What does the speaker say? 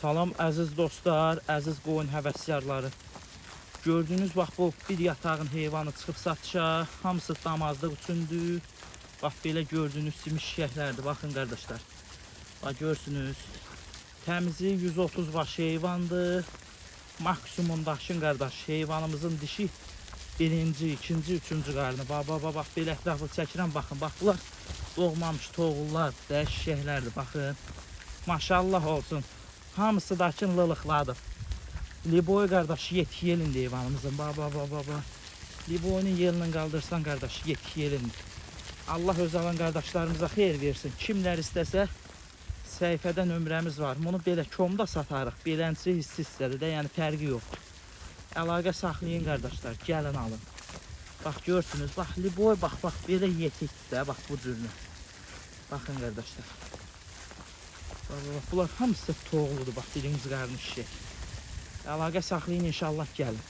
Salam əziz dostlar, əziz qoyun həvəskarları. Gördüyünüz bax bu bir yatağın heyvanı çıxıb satışa, hamısı damazlıq üçündür. Bax belə gördüyünüz kimi şişəklərdir. Baxın qardaşlar. Bax görürsünüz. Təmizi 130 baş heyvandır. Maksimum daşın qardaş heyvanımızın dişi birinci, ikinci, üçüncü qarnı. Bax, bax, bax, bax belə ətraflı çəkirəm. Baxın, bax bunlar doğmamış toğullar, da şişəklərdir. Baxın. Maşallah olsun. Hamısı dakın lılıqladır. Liboy qardaş yetki yelindi heyvanımızın. Bax, bax, bax, bax, bax. Liboyunun yelinin qaldırsan qardaş yetki yelindir. Allah öz alan qardaşlarımıza xeyir versin. Kimlər istəsə səhifədə nömrəmiz var. Bunu belə komda satarıq. Beləncə hissi hissədə də, yəni fərqi yoxdur. Əlaqə saxlayın qardaşlar, gəlin alın. Bax görürsünüz, bax Liboy bax bax belə yetikdir də, bax bu cürünü. Baxın qardaşlar. Bax, bax, bax, bunlar hamısı toğludur, bax birinci qarnı şişək. Əlaqə saxlayın inşallah gəlin.